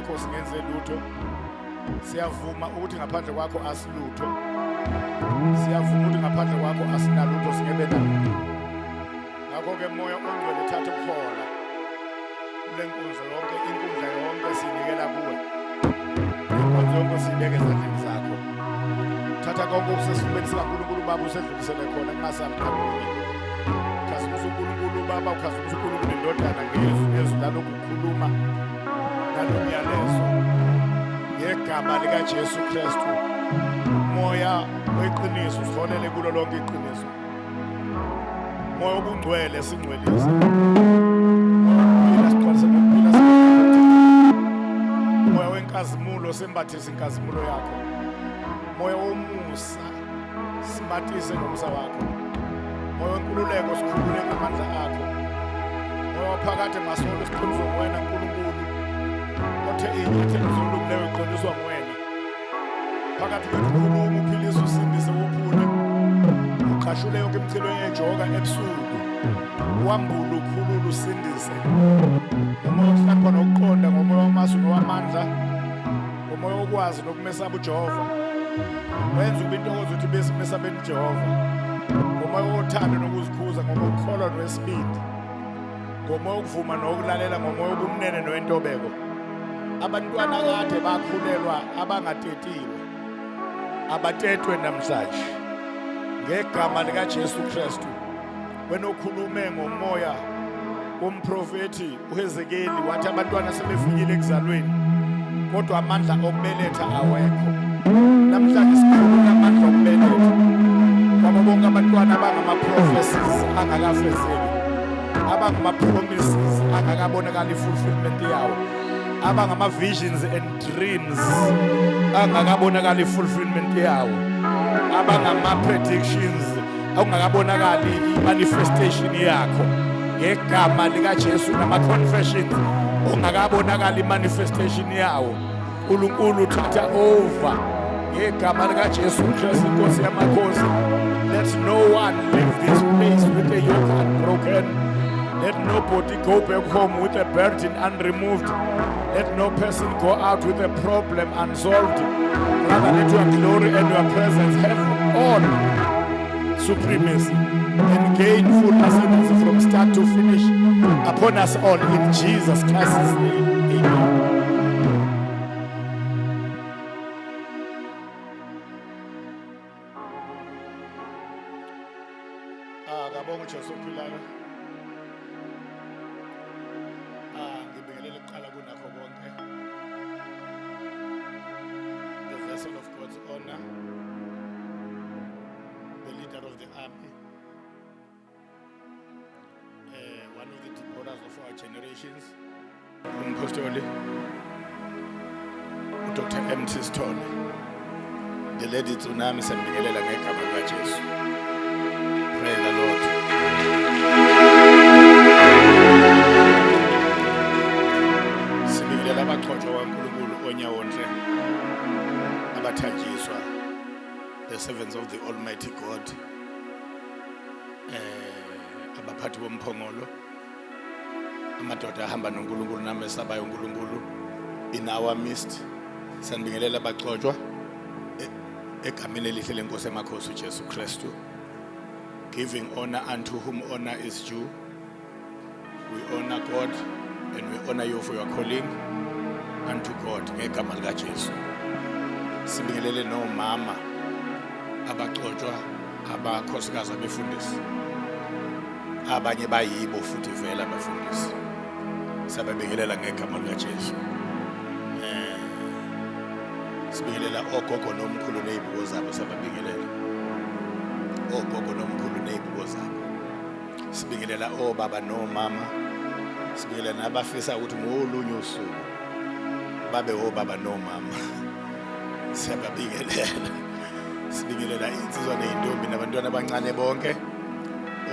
kwakho singenze lutho. Siyavuma ukuthi ngaphandle kwakho asilutho. Siyavuma ukuthi ngaphandle kwakho asinalutho, singebe nalutho. Ngakho-ke Moya oNgcwele, thatha ukuhola kule nkonzo yonke, inkundla yonke siyinikela kuwe. Inkonzo yonke siyibeke ezandleni zakho. Thatha konke okusesifubeni sikaNkulunkulu Baba usedlulisele khona kungasali nakunye. Khazimisa uNkulunkulu Baba, ukhazimisa uNkulunkulu iNdodana ngezwi nezwi lalokhu kukhuluma nalomyalezo ngegama likaJesu Kristu. Moya weqiniso usiholele kulo lonke iqiniso. Moya obungcwele singcwelise. Moya wokuphila sigcwalise ngokuphila. Moya wenkazimulo sembathise inkazimulo yakho. Moya womusa simatise ngomusa wakho. Moya wenkululeko sikhulule ngamandla akho. Moya waphakade masolo siqondiswe nguwena Nkulunkulu. Othe iy'nyathelo zolungileyo iqondiswa nguwena. Phakathi kwethu khuluma uphilise usindise uphule. Uqhashule yonke imichilo yejoka ebusuku. Wambule ukhulule usindise. Ngomoya wokuhlakanipha nokuqonda, ngomoya wamasu nowamandla, ngomoya wokwazi nokumesaba uJehova. Wenza ukuba intokozo ukuthi besimesabeni uJehova. Ngomoya wothando nokuzikhuza, ngokukholwa nowesibindi. Ngomoya wokuvuma nokulalela, ngomoya wobumnene nowentobeko. Abantwana kade bakhulelwa abangatetiwe abatetwe namhlanje ngegama likaJesu Kristu. Wena okhulume ngomoya womprofethi uHezekeli wathi abantwana sebefikile ekuzalweni kodwa amandla okubeletha awekho. Namhlanje sikhuluma amandla okubeletha kwabo bonke abantwana abangama-prophecies angakafezeki, abangama-promises angakabonakali i-fulfillment yawo, abangama-visions and dreams angakabonakali i-fulfillment yawo, abangama-predictions okungakabonakali i-manifestation yakho ngegama likaJesu, nama-confessions ongakabonakali i-manifestation yawo. uNkulunkulu thatha over ngegama likaJesu Kristu inkosi yamakhosi. Let no one leave this place with a yoke unbroken. Let nobody go back home with a burden unremoved. Let no person go out with a problem unsolved. Rather, let your glory and your presence have all supremacy and gain full ascendancy from start to finish upon us all in Jesus Christ's name. Amen. Ah, kabonga uJesu ophilayo. Ah, ngibingelele kuqala kunakho konke. The vessel of God's honor, the leader of the army, one of the Deborahs of our generations, umpostoli uDr. M.T. Sithole, the lady tsunami, sembingelela ngegama likaJesu. Praise the Lord. Sibingelela abagcotshwa kaNkulunkulu onyawonhle abathanjiswa, the servants of the Almighty God, abaphathi bomphongolo, amadoda ahamba noNkulunkulu namesabayo uNkulunkulu in our midst. Sanibingelela abagcotshwa egameni elihle lenkosi emakhosi uJesu Kristu, giving honor unto whom honor is due. We honor God and we honor you for your calling unto God ngegama likaJesu. Sibingelele nomama abagcotshwa, abakhosikazi abefundisi, abanye bayibo futhi vele abafundisi. Siyababingelela ngegama likaJesu. Sibingelela ogogo nomkhulu nezibuko zabo, siyababingelela ogogo nomkhulu nezibuko zabo. Sibingelela obaba nomama, sibingelela nabafisa ukuthi ngolunye usuku babe obaba nomama, siyababingelela. Sibingelela insizwa nezintombi nabantwana abancane bonke,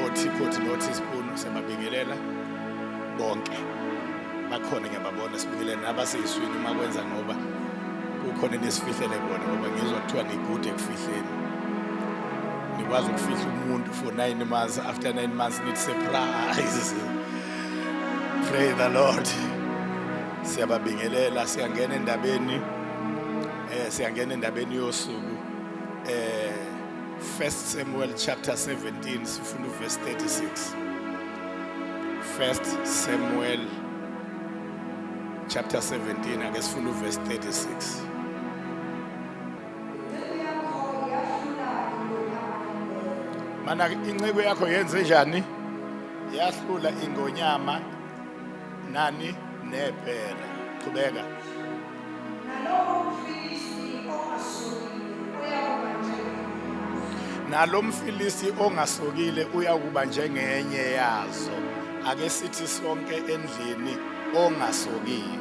oteapot no-teaspoon, siyababingelela bonke bakhona, ngiyababona. Sibingelela nabaseyiswini uma kwenza, ngoba kukhona enisifihlele bona, ngoba ngizwa kuthiwa nigude ekufihleni, nikwazi ukufihla umuntu for 9 months, after 9 months nithi surprise. Pray the Lord. Siyababingelela, siyangena endabeni, siyangena endabeni yosuku. 1 Samuel chapter 17, sifunda uverse 36. 1 Samuel chapter 17, ake sifunda uverse 36. Mana inceku yakho yenze njani? Yahlula ingonyama nani nebhere. Qhubeka. Nalo mFilisti ongasokile uyakuba njengenye yazo. Ake sithi sonke endlini, ongasokile.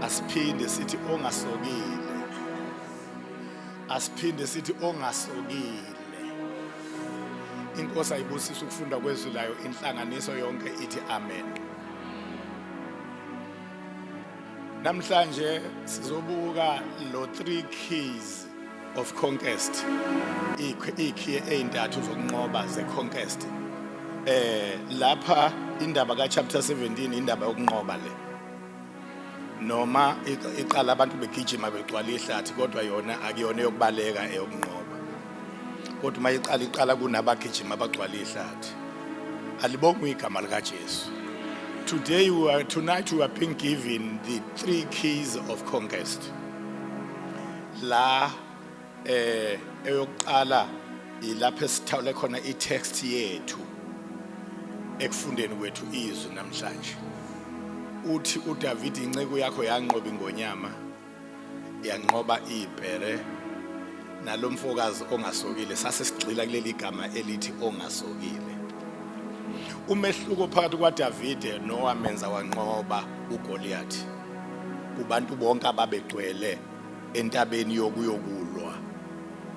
Asiphinde sithi ongasokile. Asiphinde sithi ongasokile. Inkosi ayibusise ukufunda kwezwi layo, inhlanganiso yonke ithi amen. Namhlanje sizobuka lo three keys of conquest, ikhiye ezintathu zokunqoba ze conquest. Lapha indaba ka chapter 17, indaba yokunqoba le. Noma iqala abantu begijima begcwala ihlathi, kodwa yona akuyona eyokubaleka, eyokunqoba. Kodwa uma iqala, iqala kunabagijima abagcwala ihlathi. Alibongwe igama lika Jesu. Today we are tonight we are being given the three keys of conquest. La eyokuqala ilapho esithawule khona i-text yethu ekufundeni kwethu izwi namhlanje. Uthi uDavid, inceku yakho yanqoba ingonyama, yanqoba ibhere nalomfokazi ongasokile. Sase sigxila kuleli gama elithi ongasokile. Umehluko phakathi kwaDavide nowamenza wanqoba uGoliath kubantu bonke ababegcwele entabeni yokuyokulwa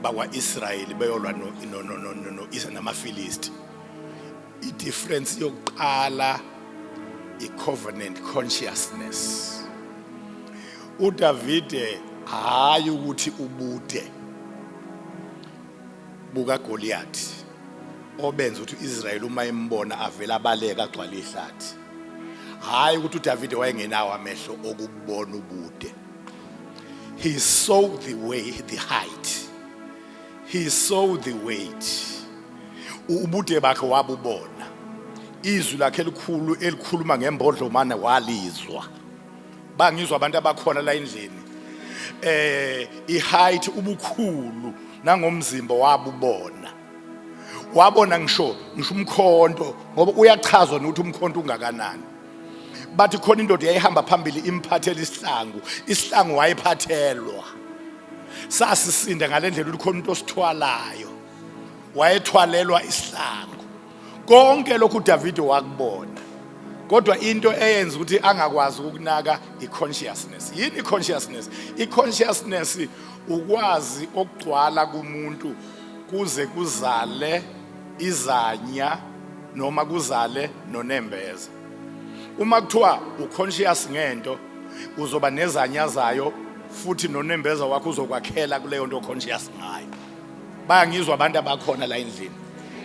bakwa-Israyeli beyolwa no no no no no no namaFilisti, i-difference yokuqala, i-covenant consciousness. uDavide, hayi ukuthi ubude bukaGoliath obenza ukuthi uIsrael uma embona avela abaleka agcwala ihlathi, hayi ukuthi uDavide wayengenawo amehlo okubona ubude. He saw the way, the height, he saw the weight. Ubude bakhe wabubona, izwi lakhe elikhulu elikhuluma ngembodlomane walizwa. Bangizwa abantu abakhona la endlini? I-height, ubukhulu nangomzimba wabubona. Wabona ngisho umkhonto, ngoba uyachazwa nokuthi umkhonto ungakanani. Bathi khona indoda yayihamba phambili imphathela isihlangu. Isihlangu wayephathelwa, sasisinda ngalendlela ukuthi khona umuntu osithwalayo, wayethwalelwa isihlangu. Konke lokhu uDavid wakubona, kodwa into eyenza ukuthi angakwazi ukunaka i-consciousness. Yini i-consciousness? I-consciousness ukwazi okugcwala kumuntu kuze kuzale izanya noma kuzale nonembeza. Uma kuthiwa uconscious ngento, uzoba nezanya zayo futhi nonembeza wakho uzokwakhela kuleyo nto conscious ngayo. Bayangizwa abantu abakhona la endlini?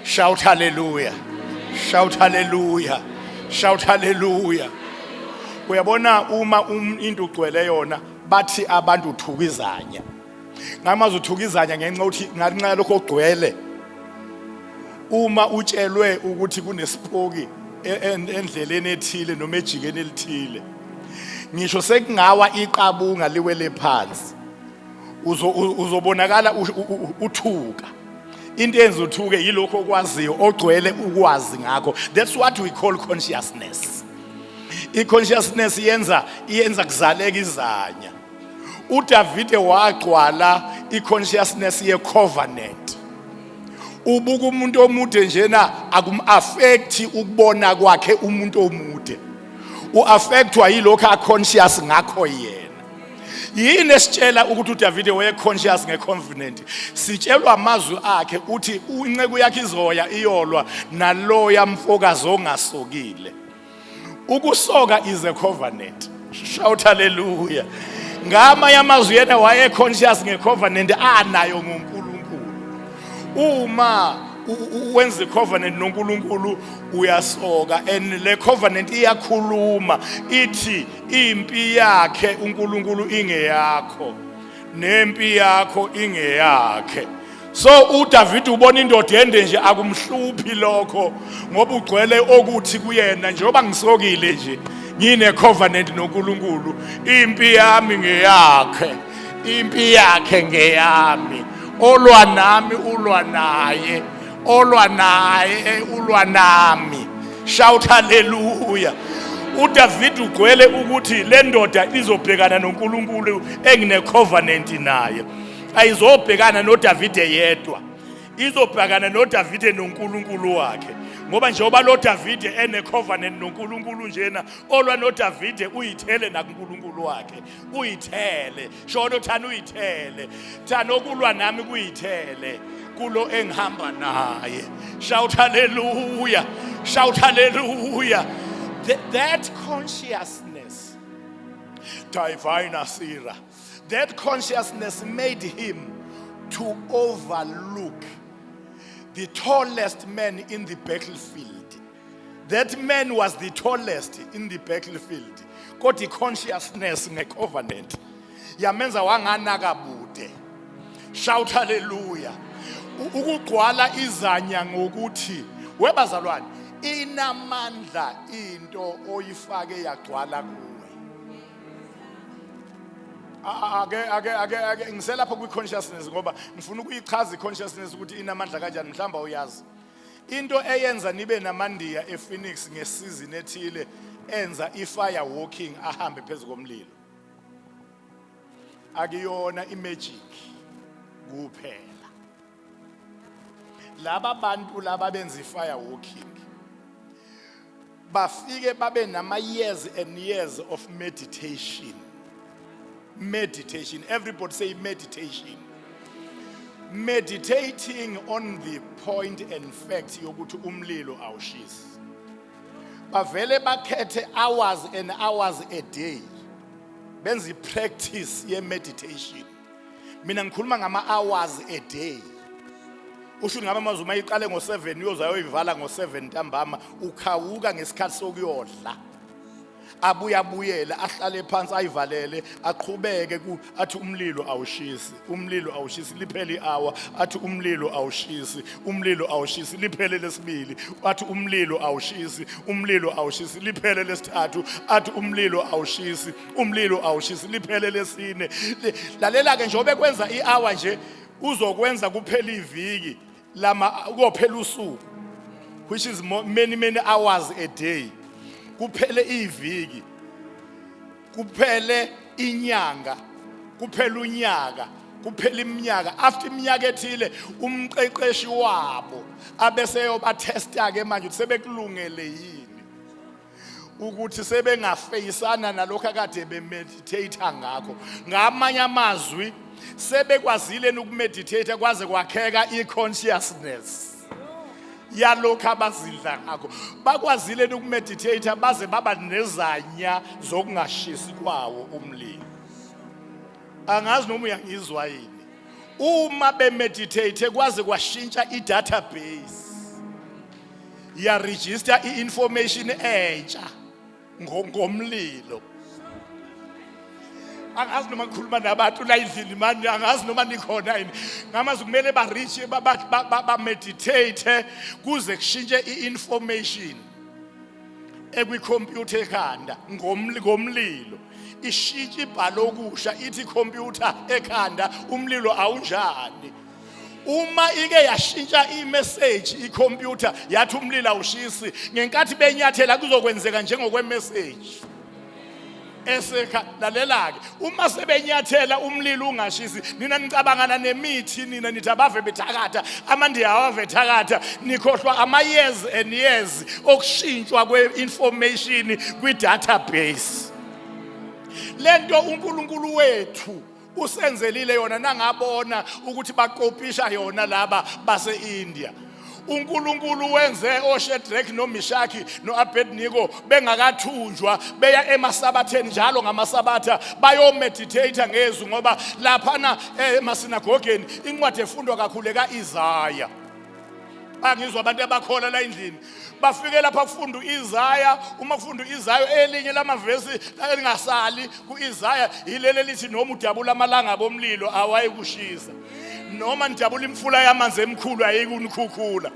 Shout hallelujah, shout hallelujah, shout hallelujah. Uyabona, uma into ugcwele yona, bathi abantu uthuka izanya. Ngamazi uthuka izanya ngenxa uthi ngenxa yalokho ogcwele. Uma utshelwe ukuthi kunesipoki endleleni ethile noma ejikeni elithile, ngisho sekungawa iqabunga liwele phansi, uzobonakala uthuka. Into eyenza uthuke yilokho okwaziyo, ogcwele ukwazi ngakho. That's what we call consciousness. I-consciousness iyenza kuzaleka izanya. uDavide wagcwala i-consciousness ye-covenant. Ubuka umuntu omude njena, akum-affect ukubona kwakhe umuntu omude, u-affectwa yilokho a-conscious ngakho yena. Yini esitshela ukuthi uDavide waye-conscious nge-covenant? Sitshelwa amazwi akhe, uthi inceku yakhe izoya iyolwa naloya mfokazi ongasokile. Ukusoka is a covenant. Shout hallelujah. Ngamanye amazwi, yena waye conscious ngecovenant anayo ngoNkulunkulu. Uma Wenza icovenant noNkulunkulu, uyasoka, and le covenant iyakhuluma, ithi impi yakhe uNkulunkulu ingeyakho, nempi yakho ingeyakhe. So uDavid ubona indoda ende nje, akumhluphi lokho, ngoba ugcwele okuthi kuyena, njengoba ngisokile nje, ngine covenant noNkulunkulu, impi yami ngeyakhe, impi yakhe ngeyami. Olwa nami ulwa naye, olwa naye ulwa nami. Shout hallelujah! uDavid ugcwele ukuthi le ndoda izobhekana noNkulunkulu engine covenant naye, ayizobhekana noDavide yedwa, izobhekana noDavide noNkulunkulu wakhe, ngoba njengoba lo Davide ene covenant noNkulunkulu njena, olwa noDavide uyithele nakuNkulunkulu wakhe, uyithele. Shono thana uyithele, thana okulwa nami kuyithele kulo engihamba naye. Shout hallelujah! Shout hallelujah! That consciousness, divine Asira, that consciousness made him to overlook the tallest man in the battlefield. That man was the tallest in the battlefield, kodwa i-consciousness nge-covenant yamenza wanganaka bude. Shout hallelujah! Ukugcwala izanya ngokuthi, webazalwane, inamandla into oyifake yagcwala kuwe. Ake ngiselapha kwi-consciousness, ngoba ngifuna ukuyichaza i-consciousness ukuthi inamandla kanjani. Mhlawumbe awuyazi into eyenza nibe namandiya ePhoenix ngesizini ethile enza i-fire walking, ahambe phezu komlilo. Akuyona imagic kuphela. Laba bantu laba benza i-fire walking bafike babe nama years and years of meditation. Meditation, everybody say meditation. Meditating on the point and fact yokuthi umlilo awushisi. Bavele bakhethe hours and hours a day, benza i-practice ye-meditation. Mina ngikhuluma ngama hours a day. Usho ngabe amazwi, uma iqale ngo-7 uyoze ayoyivala ngo-7 ntambama, ukhawuka ngesikhathi sokuyodla, abuye abuyele, ahlale phansi, ayivalele, aqhubeke ku athi umlilo awushisi, umlilo awushisi. Liphele i-hour, athi umlilo awushisi, umlilo awushisi. Liphele lesibili, athi umlilo awushisi, umlilo awushisi. Liphele lesithathu, athi umlilo awushisi, umlilo awushisi. Liphele lesine. Lalela ke, njengoba kwenza i-hour nje, uzokwenza kuphela iviki lama, kophela usuku, which is many many hours a day, kuphele iviki, kuphele inyanga, kuphele unyaka, kuphele iminyaka. After iminyaka ethile, umqeqeshi wabo abese yobatesta ke manje ukuthi sebekulungele yini ukuthi sebengafeyisana nalokho akade bemeditate ngakho. Ngamanye amazwi, sebekwazile ukumeditate kwaze kwakheka i-consciousness yalokhu abazidla ngakho. Bakwazile ukumeditate baze baba nezanya zokungashisi kwawo umlilo. Angazi noma uyangizwa yini. Uma bemeditate kwaze kwashintsha i-database, ya register i-information entsha ngomlilo. Angazi noma ngikhuluma nabantu la endlini manje, angazi noma nikhona yini. Ngamazi kumele ba reach, ba meditate kuze kushintshe i-information ekwikhompyutha ekhanda ngomlilo, ishintshe ibhalo okusha, ithi ikhompyutha ekhanda umlilo awunjani. Uma ike yashintsha imessage ikhompyutha, yathi umlilo awushisi, ngenkathi benyathela kuzokwenzeka njengokwe-message esekha. Lalela-ke, uma sebenyathela umlilo ungashisi, nina nicabangana nemithi, nina nithi abave bethakatha, amandiya awave ethakatha, nikhohlwa ama-years and years okushintshwa kwe-information kwi-database. Lento uNkulunkulu wethu usenzelile yona, nangabona ukuthi bakopisha yona laba base-India. uNkulunkulu wenze oShadrach noMishaki noAbednego bengakathunjwa beya emasabatheni njalo ngamasabatha bayomeditate ngezwi, ngoba laphana emasinagogeni incwadi efundwa kakhulu ekaIsaya. Angizwa abantu abakhola la endlini. Bafike lapha kufunda uIsaya, uma kufunda uIsaya elinye lamavesi elingasali kuIsaya yileli elithi noma udabula amalanga bomlilo awayikushisa. Noma nidabula imfula yamanzi emikhulu ayikunikhukhula.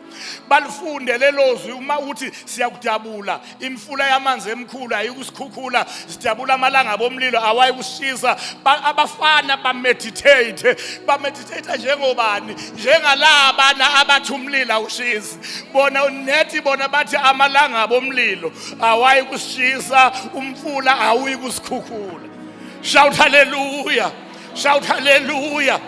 Balifunde lelo zwi uma uthi siyakudabula imfula yamanzi emikhulu ayikusikhukhula, sidabula amalanga bomlilo awayikushisa. Abafana bameditate, bameditate njengobani? Njengalabana abathi umlilo awushisi. Bona nethi bona bathi amalanga bomlilo awayikusishisa, umfula awuyikusikhukhula. Shout hallelujah. Shout hallelujah.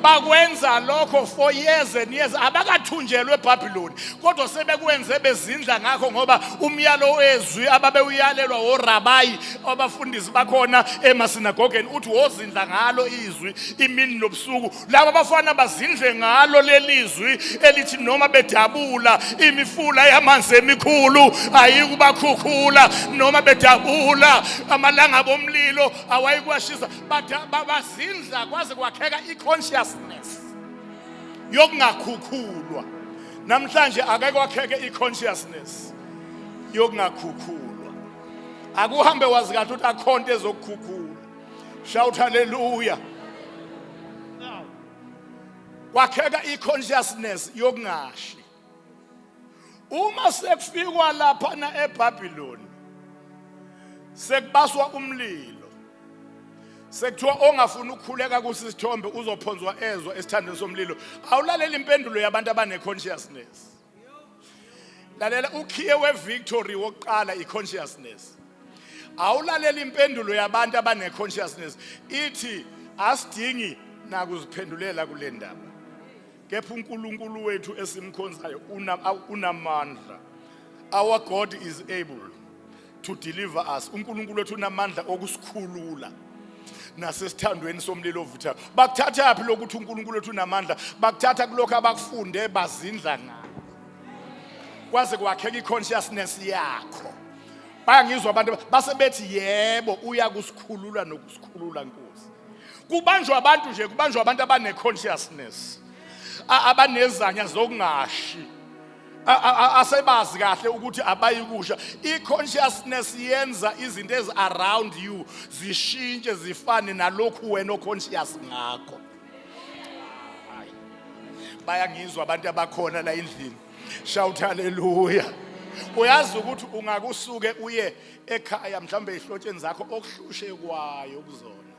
Bakwenza lokho for years and years, abakathunjelwe eBhabhiloni, kodwa sebekwenze bezindla ngakho, ngoba umyalo wezwi ababewuyalelwa worabayi abafundisi bakhona emasinagogeni uthi wozindla ngalo izwi imini nobusuku. Laba bafana bazindle ngalo lelizwi elithi noma bedabula imifula yamanzi emikhulu ayikubakhukhula, noma bedabula amalanga bomlilo awayikwashisa. Bazindla kwaze kwakheka i-consciousness yokungakhukhulwa. Namhlanje ake kwakheke i-consciousness yokungakhukhulwa. Akuhambe wazi kahle ukuthi akhonto ezokukhukhula. Shout hallelujah. Kwakheka i-consciousness yokungashi. Uma sekufikwa lapha na eBabylon, sekubaswa umlilo, sekuthiwa ongafuni ukukhuleka kusisithombe uzophonswa ezwa esithandweni somlilo. Awulalela impendulo yabantu abane consciousness. Lalela, ukhiye we-victory wokuqala i-consciousness. Awulalela impendulo yabantu abane consciousness, ithi asidingi nakuziphendulela kule ndaba, kepha uNkulunkulu wethu esimkhonzayo unamandla. Our God is able to deliver us. UNkulunkulu wethu unamandla okusikhulula nasesithandweni somlilo ovuthayo. Bakuthatha phi lokuthi uNkulunkulu wethu unamandla? Bakuthatha kulokho abakufunde bazindla ngakho, kwaze kwakheka i-consciousness yakho. Bayangizwa abantu base bethi yebo, uyakusikhulula nokusikhulula Nkosi. Kubanjwa abantu nje, kubanjwa abantu abane-consciousness, abanezanya zokungashi, asebazi kahle ukuthi abayikusha. I-consciousness yenza izinto ezi around you zishintshe zifane nalokhu wena o-conscious ngakho. Hayi, bayangizwa abantu abakhona la endlini. Shout hallelujah. Uyazi ukuthi ungakusuke uye ekhaya mhlawumbe ezihlotsheni zakho okuhlushe kwayo kuzona,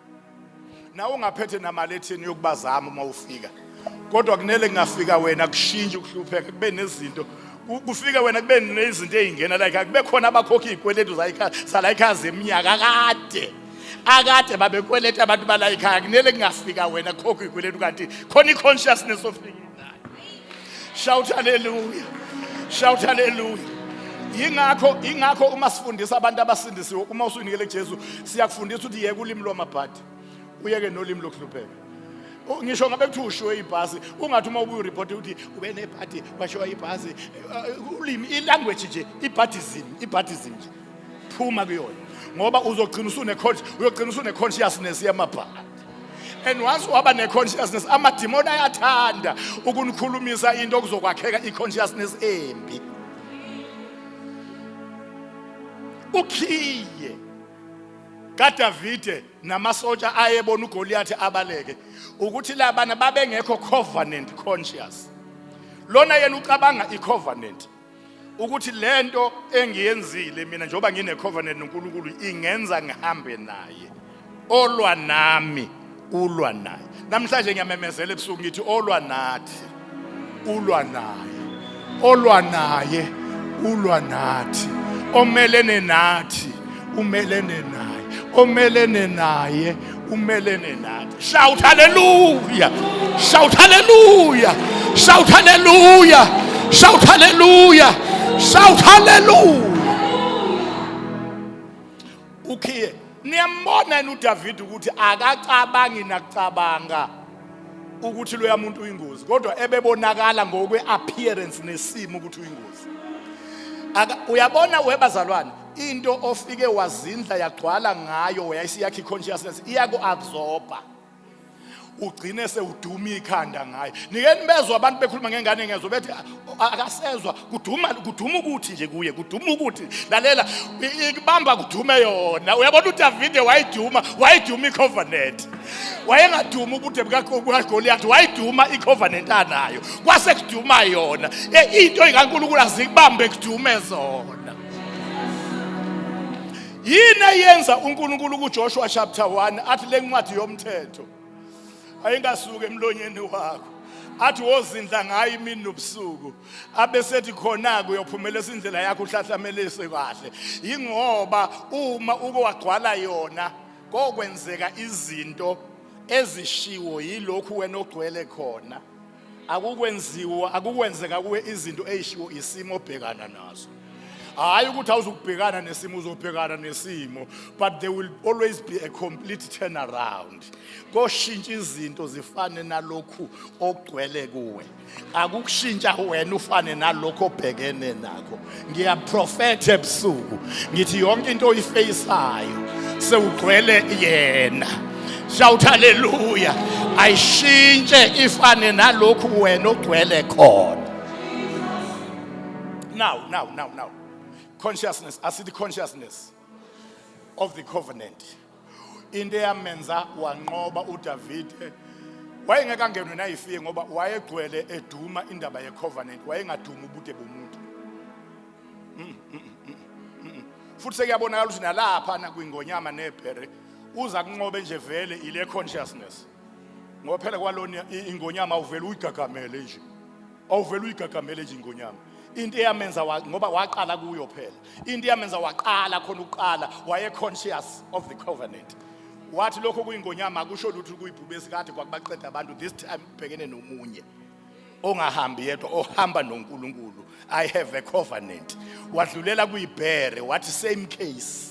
nawe ungaphethe namali etheni yokubazama uma ufika, kodwa kunele kungafika wena kushintshe ukuhlupheka, kube nezinto, kufike wena kube nezinto ey'ngena la ekhaya, kube khona abakhokha iy'kweletu zala ekhaya zeminyaka kade akade babekweleta abantu bala ekhaya. Kunele kungafika wena kukhokha iy'kweletu, kanti khona i-consciousness ofikile nayo. Shout hallelujah. Shout hallelujah. Yingakho uma sifundisa abantu abasindisiwe, uma usunikele kuJesu, siyakufundisa ukuthi yeka ulimi lwamabhadi, uyeke nolimi lokuhlupheka. Ngisho ngabe kuthiwa ushiwe ibhasi, ungathi uma ubuye ureport ukuthi ube nebhadi washiwa ibhasi. Ulimi, i-language nje, ibhadism, ibhadism nje, phuma kuyona, ngoba uzogcina usune uyogcina usune consciousness yamabhadi. And once waba ne-consciousness, amadimoni ayathanda ukunikhulumisa into okuzokwakheka i-consciousness embi. Ukhiye kaDavide namasotsha ayebona uGoliath abaleke ukuthi labana babengekho covenant conscious. Lona yena ucabanga i-covenant ukuthi lento engiyenzile mina njengoba ngine covenant noNkulunkulu ingenza ngihambe naye, olwa nami ulwa naye. Namhlanje ngiyamemezela ebusuku ngithi olwa nathi ulwa naye, olwa naye ulwa nathi, omelene nathi umelene naye, omelene naye umelene nathi. Shout hallelujah. Shout hallelujah. Shout hallelujah. Shout hallelujah. Shout hallelujah. Ukhiye niyambona yena uDavid ukuthi akacabangi nakucabanga ukuthi loya muntu uyingozi, kodwa ebebonakala ngokwe appearance nesimo ukuthi uyingozi. Uyabona webazalwane, into ofike wazindla yagcwala ngayo yayisiyakha i-consciousness, iyaku-absorba. Ugcine sewuduma ikhanda ngayo. Nike nibezwa abantu bekhuluma ngengane ngezwe bethi akasezwa, kuduma kuduma ukuthi nje kuye, kuduma ukuthi lalela ikubamba kudume yona. Uyabona uDavide wayiduma, wayiduma icovenant. Wayengaduma ubude bukaGoliath, wayiduma icovenant anayo. Kwase kuduma yona. Into ikaNkulunkulu azikubambe kudume zona. Yini eyenza uNkulunkulu kuJoshua chapter 1 athi lencwadi yomthetho ayingasuki emlonyeni wakho, athi wozindla ngayo imini nobusuku, abesethi khona-ke uyophumelisa indlela yakho uhlahlamelise kahle? Yingoba uma uke wagcwala yona, kokwenzeka izinto ezishiwo yilokhu wena ogcwele khona. Akukwenziwa, akukwenzeka kuwe izinto eyishiwo isimo obhekana naso. Hayi ukuthi awuzukubhekana nesimo, uzobhekana nesimo, but there will always be a complete turnaround. Koshintsha izinto zifane nalokhu ogcwele kuwe. Akukushintsha wena ufane nalokho obhekene nakho. Ngiyaprofetha ebusuku ngithi yonke into oyifeyisayo sewugcwele yena. Shout hallelujah. Ayishintshe ifane nalokhu wena ogcwele khona. Now, now, now, now. Consciousness, asithi consciousness of the covenant. Into eyamenza wanqoba uDavide, wayengeke angenwe nayifike ngoba wayegcwele eduma indaba ye-covenant, wayengadumi ubude bomuntu. Futhi sekuyabonakala ukuthi nalapha nakwingonyama nebhere uza kunqobe nje vele ile consciousness, ngoba phela kwalona ingonyama awuvele uyigagamele nje, awuvele uyigagamele nje ingonyama. Into eyamenza ngoba waqala kuyo phela, into eyamenza waqala khona ukuqala, waye conscious of the covenant. Wathi lokho kuyingonyama akusho lutho, kuyibhubesi kade kwakubaqeda abantu, this time ubhekene nomunye ongahambi yedwa, ohamba noNkulunkulu. I have a covenant. Wadlulela kuyibhere, wathi same case.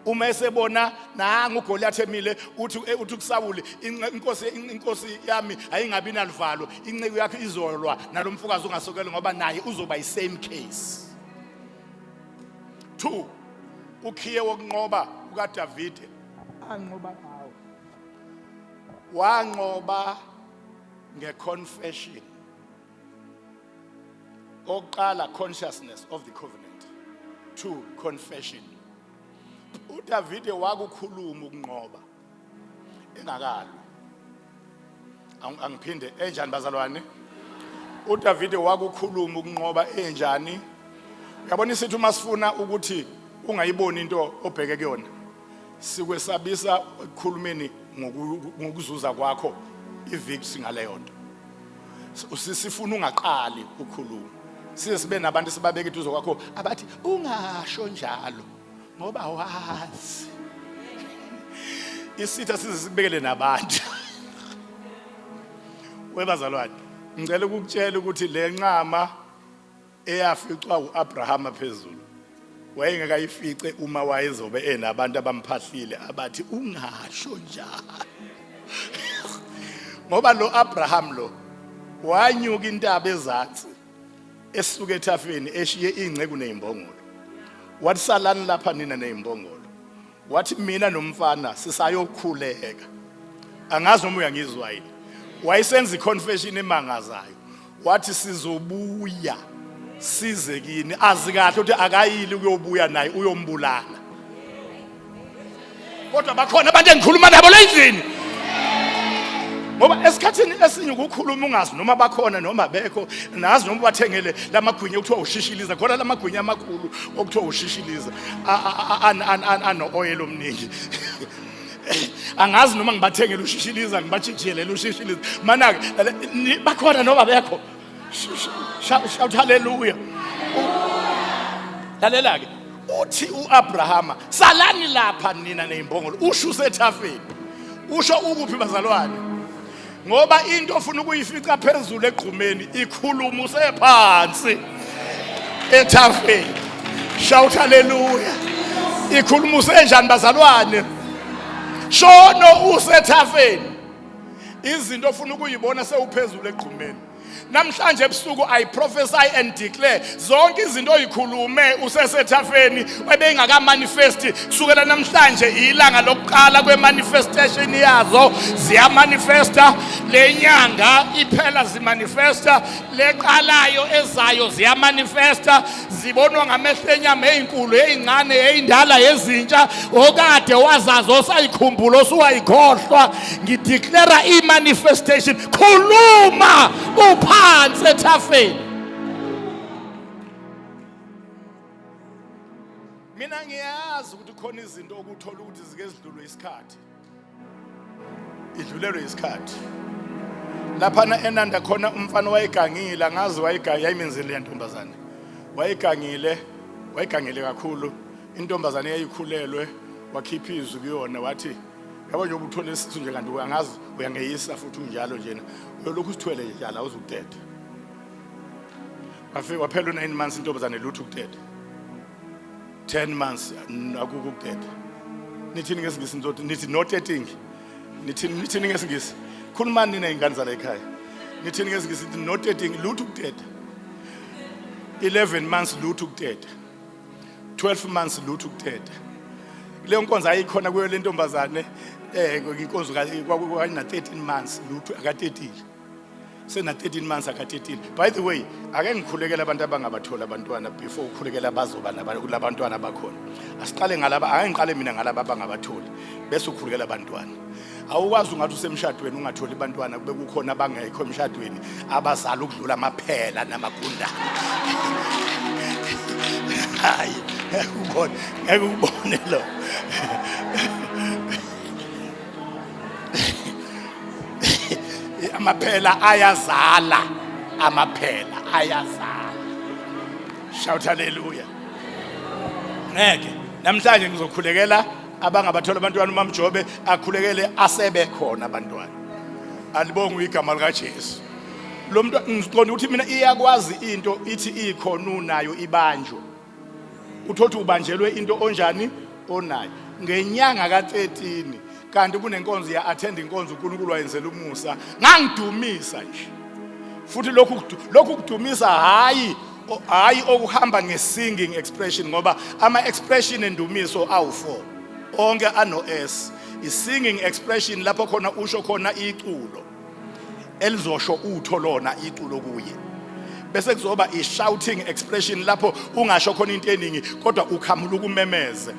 Uma esebona nangu uGoliath emile, uthi kuSawuli, inkosi yami ayingabi naluvalo, inceku yakho izolwa nalomfokazi ongasokele, ngoba naye uzoba yi-same case. Two, ukhiye wokunqoba kukaDavide anqoba ngawo, wanqoba ngeconfession. Oqala, consciousness of the covenant. Two, confession. uDavide wakukhuluma ukunqoba engakalwi. Angiphinde enjani bazalwane? uDavide wakukhuluma ukunqoba enjani? Uyabona isithi uma sifuna ukuthi ungayiboni into obheke kuyona, sikwesabisa ekukhulumeni ngokuzuza kwakho ivictory ngaleyo nto. Sifuna ungaqali ukukhuluma, size sibe nabantu sibabeka eduze kwakho abathi ungasho njalo ngoba wazi. Isitha size sibekele nabantu. Webazalwane, ngicela ukukutshela ukuthi le nqama eyaficwa uAbrahama phezulu wayengekayifice uma wayezobe enabantu abamphahlile abathi ungasho njalo, ngoba lo Abraham lo wanyuka intaba ezansi esuka ethafeni eshiye ingceku nezimbongolo. Wathi salani lapha nina nezimbongolo, wathi mina nomfana sisayokhuleka. Angazi noma uyangizwa yini. Wayesenza iconfession emangazayo, wathi sizobuya size kini, azi kahle ukuthi akayili ukuyobuya naye uyombulala. Kodwa bakhona abantu engikhuluma nabo la endlini, ngoba esikhathini esinye ukukhuluma ungazi noma bakhona noma bekho, nazi noma bathengele lamagwinya okuthiwa ushishiliza khona, lamagwinya amakhulu okuthiwa ushishiliza ano-oil omningi. Angazi noma ngibathengele ushishiliza, ngibajijiyelela ushishiliza. Mana-ke bakhona noma bekho? Shout hallelujah. Lalela-ke, uthi u-Abrahama salani lapha nina neyimbongolo, usho usethafeni. Usho ukuphi bazalwane? Ngoba into ofuna ukuyifica phezulu egqumeni ikhuluma usephansi ethafeni. Shout hallelujah. Ikhuluma usenjani bazalwane? Shono usethafeni. Izinto ofuna ukuyibona sewuphezulu egqumeni. Namhlanje ebusuku I prophesy and declare zonke izinto oyikhulume usesethafeni ebengakamanifesti kusukela namhlanje ilanga lokuqala kwemanifestation yazo ziyamanifesta. Le nyanga iphela zimanifesta, leqalayo ezayo ziyamanifesta, zibonwa ngamehlo enyama, ezinkulu, ezincane, ezindala, ezintsha, okade wazazi osayikhumbula osuwayikhohlwa. Ngideclare i-manifestation. Khuluma uphansi ethafeni. Mina ngiyazi ukuthi khona izinto okuthola ukuthi zike zidlulwe isikhathi, idlulelwe isikhathi. Laphana enanda khona umfana wayegangile, angazi wayegangile, yayimenzile le ntombazane, wayegangile, wayegangile kakhulu. Intombazane yayikhulelwe, wakhipha izwi kuyona wathi, yabo nje ubuthole isisu nje kanti angazi uyangeyisa futhi unjalo njena, uyolokhu usithwele nje njalo awuzukuteta. Wafika waphela u-9 months, intombazane lutho ukuteta. 10 months, akukho ukuteta. Nithini ngesingisi? Nizothi nithi no teting. Nithini, nithini ngesingisi? Khulumani nina ingane zala ekhaya. Nithini ngesingisi? Nithi no teting, lutho ukuteta. 11 months, lutho ukuteta. 12 months, lutho ukuteta. Leyo nkonzo ayikhona kuyo le ntombazane, inkonzo kwakuna 13 months, lutho, akatetile. Sena 13 months akatetile. By the way, ake ngikhulekele abantu abangabathola abantwana before ukhulekela bazoba labantwana bakhona. Asiqale ngalaba, ake ngiqale mina ngalaba abangabatholi bese ukhulekela abantwana. Awukwazi ungathi usemshadweni ungatholi abantwana kube kukhona abangekho emshadweni abazala ukudlula amaphela namagundane. Hayi, ngeke ubone, ngeke ubone lo. Amaphela ayazala, amaphela ayazala. Shout hallelujah. Ngeke namhlanje ngizokhulekela abangabathola abantwana, uMamjobe akhulekele asebekhona abantwana. Alibongwe igama likaJesu. Lo muntu ngiqonda ukuthi mina iyakwazi into ithi ikhona unayo ibanjwe. Uthothi ubanjelwe into onjani onayo ngenyanga ka-13, kanti kunenkonzo ya attend inkonzo, uNkulunkulu wayenzela umusa, ngangidumisa nje futhi. Lokhu kudumisa, hayi hayi okuhamba nge-singing expression, ngoba ama-expression endumiso awu-4, onke ano-S. I-singing expression lapho khona usho khona iculo elizosho utho lona iculo kuye, bese kuzoba i-shouting expression lapho ungasho khona into eningi kodwa ukhamula ukumemeze.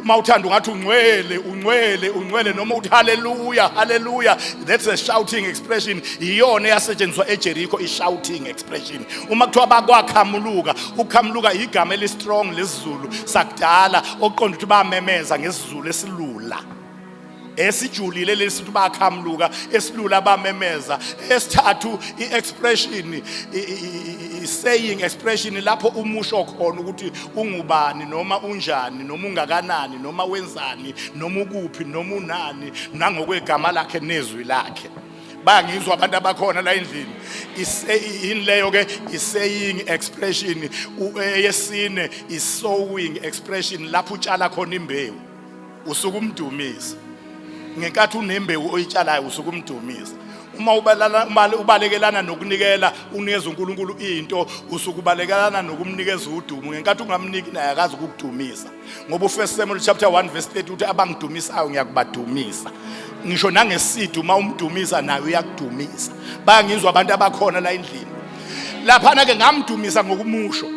Uma uthanda ungathi ungcwele, ungcwele, ungcwele, noma uthi haleluya, haleluya. That's a shouting expression. Iyona eyasetshenziswa eJericho, i-shouting expression. Uma kuthiwa bakwakhamuluka, ukukhamuluka igama eli-strong lesiZulu sakudala okuqonda ukuthi bamemeza ngesiZulu esilula, esijulile lesi ukuthi bakhamuluka, esilula, bamemeza. Esithathu i-expression, i-saying expression, lapho umusho khona ukuthi ungubani noma unjani noma ungakanani noma wenzani noma ukuphi noma unani nangokwegama lakhe nezwi lakhe. Bayangizwa abantu abakhona la endlini? Yini leyo ke i-saying expression? Eyesine i-sowing expression, lapho utshala khona imbewu, usuke umdumisa. Ngenkathi unembewu oyitshalayo usuke umdumisa. Uma ubalala ubalekelana nokunikela, unikeza uNkulunkulu into, usuke ubalekelana nokumnikeza udumo. Ngenkathi ungamniki naye akazi ukukudumisa, ngoba uFirst Samuel chapter 1 verse 30 uthi abangidumisayo ngiyakubadumisa. Ngisho nangesidi uma umdumisa naye uyakudumisa. Bayangizwa abantu abakhona la endlini? Laphana ke ngamdumisa ngokumusho.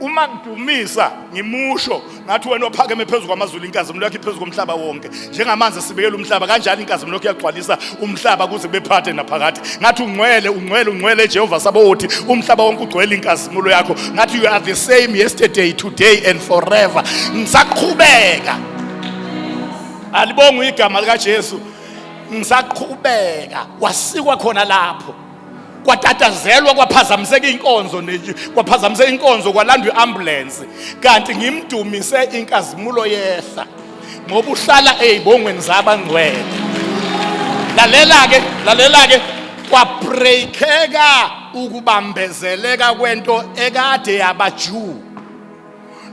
Uma ngidumisa ngimusho ngathi, wena ophakeme phezu kwamazulu, inkazimulo yakho iphezu komhlaba wonke. Njengamanzi esibekela umhlaba, kanjalo inkazimulo yakho iyagcwalisa umhlaba kuze kube phakade naphakade. Ngathi ungcwele, ungcwele, ungcwele Jehova Sabaoth, umhlaba wonke ugcwele inkazimulo yakho. Ngathi you are the same yesterday, today and forever. Ngisaqhubeka, alibongwe igama likaJesu. Ngisaqhubeka, wasikwa khona lapho, kwatatazelwa, kwaphazamiseka inkonzo, kwaphazamiseka inkonzo, kwalandwa iambulance, kanti ngimdumise inkazimulo yehla ngoba uhlala ezibongweni zabangcwele. Lalela ke, lalela ke, kwabreakeka ukubambezeleka kwento ekade yabaju.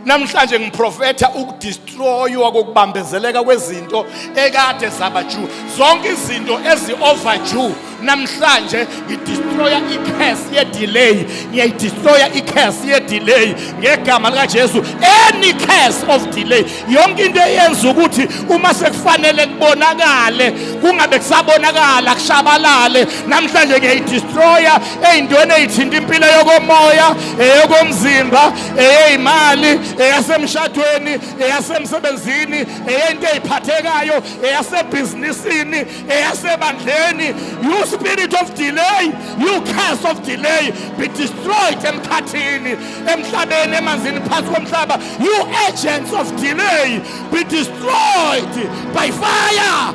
Namhlanje ngiprofetha ukudestroywa kokubambezeleka kwezinto ekade zabaju. Zonke izinto ezi-overdue. Namhlanje ngidestroya icurse yedelay, ngiyayidestroya icurse yedelay ngegama likaJesu. Any curse of delay, yonke into eyenza ukuthi uma sekufanele kubonakale kungabe kusabonakala, kushabalale, namhlanje ngiyayidestroya ey'ntweni ey'thinta impilo yokomoya, eyokomzimba, eyey'mali, eyasemshadweni, eyasemsebenzini, eyento ey'phathekayo, eyasebhizinisini, eyasebandleni. You spirit of delay, you curse of delay, be destroyed emkhathini, emhlabeni, emanzini, phansi komhlaba. You agents of delay, be destroyed by fire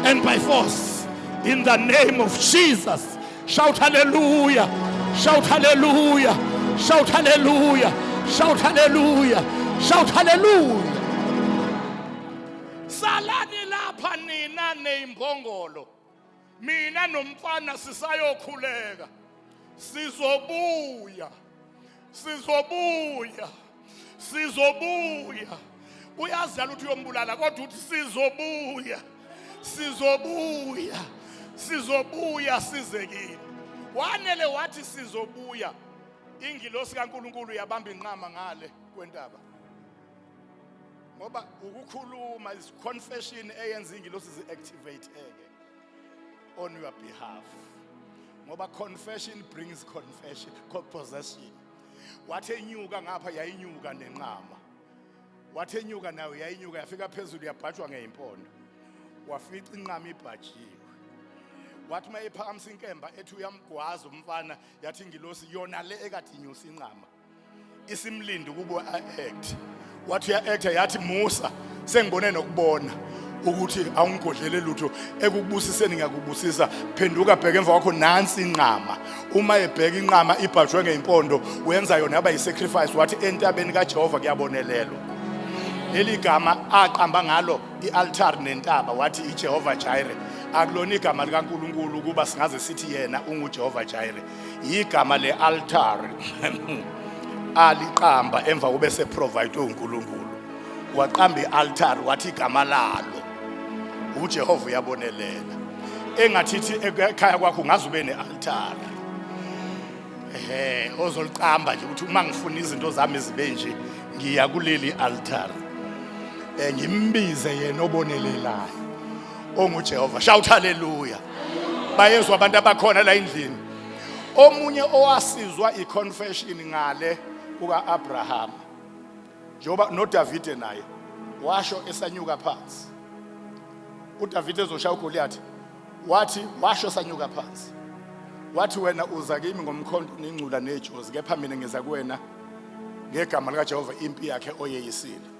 and by force in the name of Jesus. Shout hallelujah, shout hallelujah, shout hallelujah, shout hallelujah, shout hallelujah. Salani lapha nina neyimbongolo, mina nomfana sisayokhuleka, sizobuya, sizobuya, sizobuya. Uyazi ukuthi uyombulala, kodwa uthi sizobuya, sizobuya, sizobuya size kini. Wanele wathi sizobuya, ingilosi kaNkulunkulu yabamba inqama ngale kwentaba, ngoba ukukhuluma is confession eyenza ingilosi zi-activate eke on your behalf, ngoba confession brings confession, possession. Wathi enyuka ngapha, yayinyuka nenqama. Wathi enyuka nayo, yayinyuka. Yafika phezulu, yabhajwa ngeyimpondo, wafica inqama ibhajiwe. Wathi uma ephakamisa inkemba ethi uyamgwaza umfana, yathi ingilosi yona le ekade inyusa inqama isimlindi ukuba a-act. Wathi uya-acta, yathi musa, sengibone nokubona ukuthi awungigodlele lutho ekukubusiseni, ngiyakubusisa. Phenduka, bheka emva kwakho, nansi inqama. Uma ebheka inqama ibhajwe ngeyimpondo, wenza yona yaba yi-sacrifice. Wathi entabeni kaJehova kuyabonelelwa. Leli gama aqamba ngalo i-altar nentaba, wathi iJehova Jireh. Akulona igama likaNkulunkulu ukuba singaze sithi yena unguJehova Jireh, igama le-altar aliqamba emva kube seprovide uNkulunkulu. Waqamba i-altar, wathi igama lalo uJehova uyabonelela. Engathithi ekhaya kwakho ungaze ube ne-altar, ehe, ozoliqamba nje ukuthi uma ngifuna izinto zami zibe nje, ngiya kuleli altar, ngimbize yena obonelelayo onguJehova. Shout hallelujah! Bayezwa abantu abakhona la endlini. Omunye owasizwa iconfession ngale kuka-Abraham, njengoba noDavide naye washo esanyuka phansi, uDavide ezoshaya uGoliath, wathi washo sanyuka phansi, wathi wena uza kimi ngomkhonto nengcula nejozi, kepha mina ngiza kuwena ngegama likaJehova impi yakhe oyeyisile.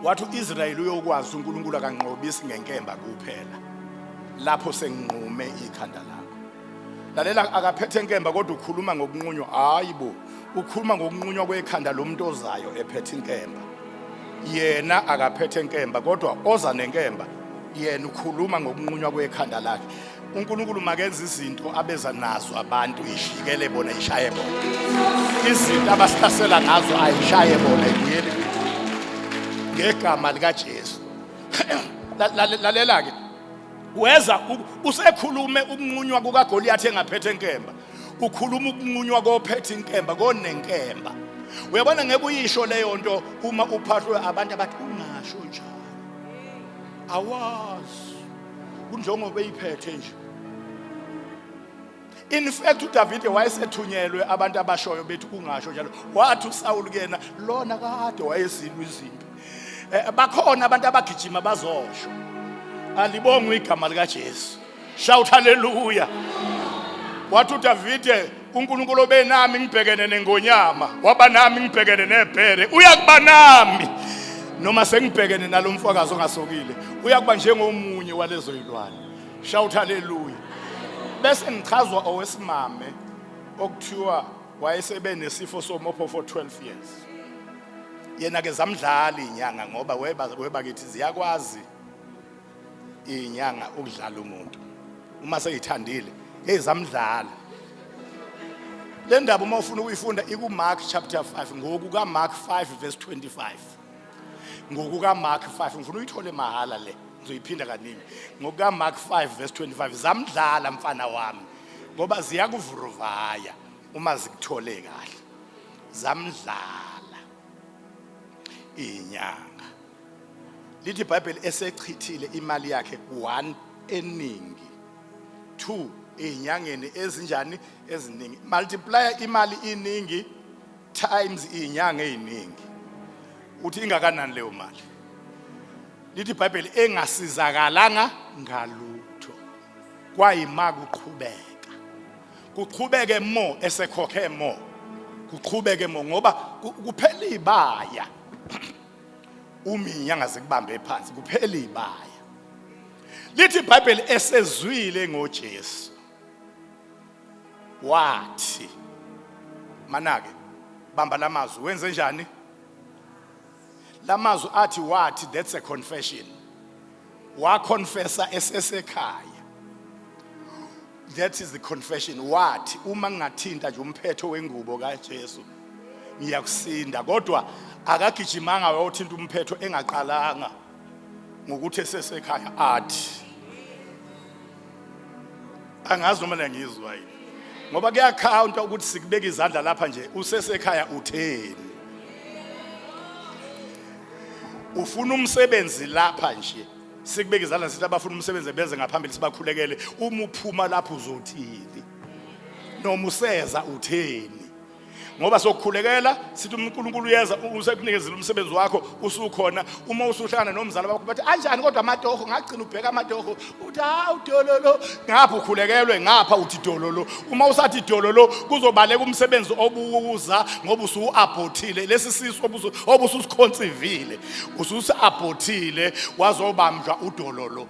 Wathi uIsrayeli uyokwazi uNkulunkulu akanqobisi ngenkemba kuphela, lapho senginqume ikhanda lakho. Lalela, akaphethe inkemba kodwa ukhuluma ngokunqunywa. Hayi bo, ukhuluma ngokunqunywa kwekhanda lomuntu ozayo ephethe inkemba. Yena akaphethe inkemba, kodwa oza nenkemba yena ukhuluma ngokunqunywa kwekhanda lakhe. uNkulunkulu makenze izinto abeza nazo abantu ishikele bona, ishaye bona. Izinto abasihlasela ngazo ayishaye bona, ibuyele ngegama likaJesu. Lalela ke, weza usekhulume ukunqunywa kukaGoliath engaphethe inkemba, ukhuluma ukunqunywa kophethe inkemba, konenkemba. Uyabona, ngeke uyisho leyo nto uma uphahlwe abantu abathi ungasho njalo, awazi kunjengoba eyiphethe nje. In fact, uDavide wayesethunyelwe abantu abashoyo bethi ungasho njalo. Wathi uSawuli kuyena lona kade wayezilwa izimpi. Bakhona abantu abagijima bazosho. Alibongwe igama likaJesu. Shout hallelujah! Wathi uDavide, uNkulunkulu obenami ngibhekene nengonyama, waba nami ngibhekene nebhere, uyakuba nami noma sengibhekene nalomfakazi ongasokile, uyakuba njengomunye walezo yilwane. Shout hallelujah! Bese ngichazwa owesimame okuthiwa wayesebe nesifo somopho for 12 years. Yena ke zamdlala inyanga, ngoba weba webakithi ziyakwazi inyanga ukudlala umuntu uma seyithandile. Hey, zamdlala. Le ndaba uma ufuna ukuyifunda iku-Mark chapter 5, ngokuka-Mark 5 verse 25, ngokuka-Mark 5. Ngifuna uyithole mahhala le. Ngizoyiphinda kaningi. Ngokuka Mark 5 verse 25 zamdlala mfana wami ngoba ziyakuvuruvaya uma zikuthole kahle. Zamdlala inyanga. Lithi iBhayibheli esechithile imali yakhe 1 eningi 2 ezinyangeni ezinjani eziningi multiplier imali iningi times izinyanga eziningi uthi ingakanani leyo mali lithi iBhayibheli engasizakalanga ngalutho kwayima kuqhubeka kuqhubeke mo esekhokhe mo kuqhubeke mo ngoba kuphela ibaya uma inyanga zikubambe phansi kuphela ibaya lithi iBhayibheli esezwile ngoJesu wathi manake bamba lamazwi wenze njani lamazwi athi wathi that's a confession waconfessa esesekhaya that is the confession wathi uma ngingathinta nje umphetho wengubo kaJesu ngiyakusinda kodwa akagijimanga wayothinta umphetho engaqalanga ngokuthi esesekhaya athi angazi noma ngiyizwa yini ngoba kuyakhawunta ukuthi sikubeka izandla lapha nje usesekhaya utheni ufuna umsebenzi lapha nje sikubeka izandla sithi abafuna umsebenzi beze ngaphambili sibakhulekele uma uphuma lapho uzothini noma useza utheni ngoba sokukhulekela sithi uNkulunkulu uyeza usekunikezile umsebenzi wakho usukhona uma usuhlangana nomzali wakho bathi anjani kodwa amatoho ngagcina ubheka amatoho uthi hawu dololo ngapha ukhulekelwe ngapha uthi dololo uma usathi dololo kuzobaleka umsebenzi obuza ngoba usuabhothile lesi sisu obususikhonsivile ususiabhothile wazobamjwa udololo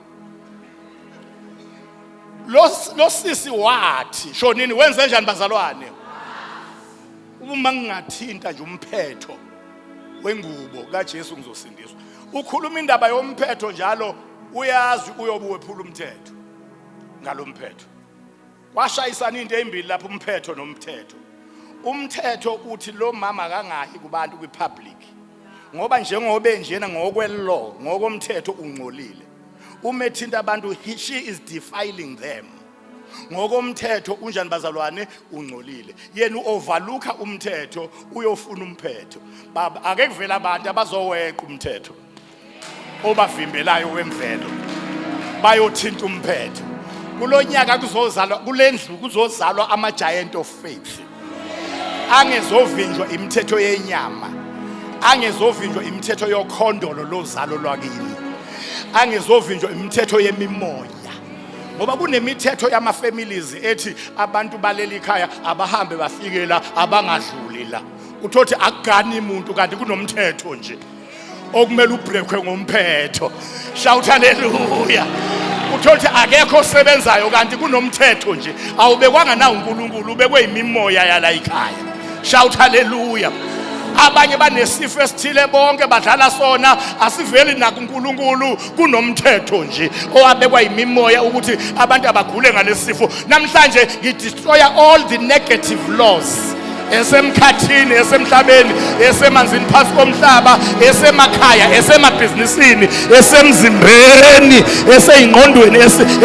lo sisi wathi shonini wenze njani bazalwane uma ngingathinta nje umphetho wengubo kaJesu ngizosindiswa ukhuluma indaba yomphetho njalo uyazi uyobe wephula umthetho ngalomphetho kwashayisana into ezimbili lapho umphetho nomthetho umthetho uthi lo mama akangayi kubantu kwipublic ngoba njengoba enjena ngokwelaw ngokomthetho ungcolile uma ethinta abantu she is defiling them ngokomthetho unjani bazalwane ungcolile yena uoverlooka umthetho uyofuna umphetho baba ake kuvela abantu abazoweqa umthetho obavimbelayo wemvelo bayothinta umphetho kulonyaka kuzozalwa kulendlu kuzozalwa ama giant of faith angezovinjwa imithetho yenyama angezovinjwa imithetho yokhondolo lozalo lwakini angezovinjwa imithetho yemimoya ngoba kunemithetho yama-families ethi abantu baleli khaya abahambe bafike la abangadluli la uthothi akugani muntu kanti kunomthetho nje okumele ubreakwe ngomphetho shout haleluya uthola ukuthi akekho osebenzayo kanti kunomthetho nje awubekwanga na uNkulunkulu ubekwe imimoya yala ikhaya shout haleluya abanye banesifo esithile bonke badlala sona asiveli nakuNkulunkulu kunomthetho nje owabekwa yimimoya ukuthi abantu abagule ngalesifo namhlanje ngidestroya all the negative laws esemkhathini esemhlabeni esemanzini phansi komhlaba esemakhaya esemabhizinisini esemzimbeni eseyingqondweni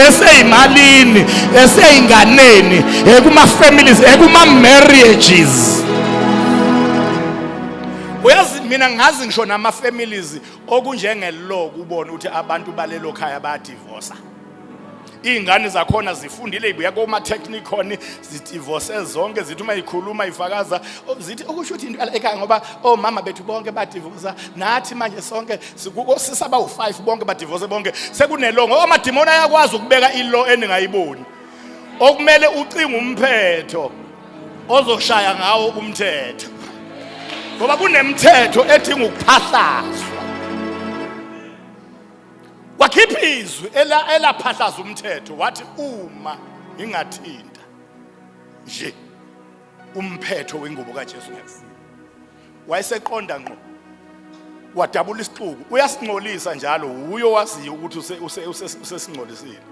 eseyimalini eseyinganeni ekuma-families ekuma-marriages uyazi mina ngazi ngisho nama-families okunjengelo kubona ukuthi abantu balelo khaya bayadivosa iy'ngane zakhona zifundile ibuya koma-technicon zidivose zonke zithi uma ikhuluma ifakaza oh, zithi okusho ukuthi into ekhaya ngoba omama bethu bonke badivosa nathi manje sonke osisi abawu-five bonke badivose bonke sekunelongo amadimoni ayakwazi ukubeka ilo eningayiboni okumele ucinge umphetho ozoshaya ngawo umthetho ngoba kunemithetho edinga ukuphahlazwa wakhipha izwi elaphahlaza umthetho wathi uma ngingathinta nje umphetho wengubo kaJesu ngiyakusinda wayeseqonda ngqo wadabula isixuku uyasingcolisa njalo wuyo waziyo ukuthi usesingcolisile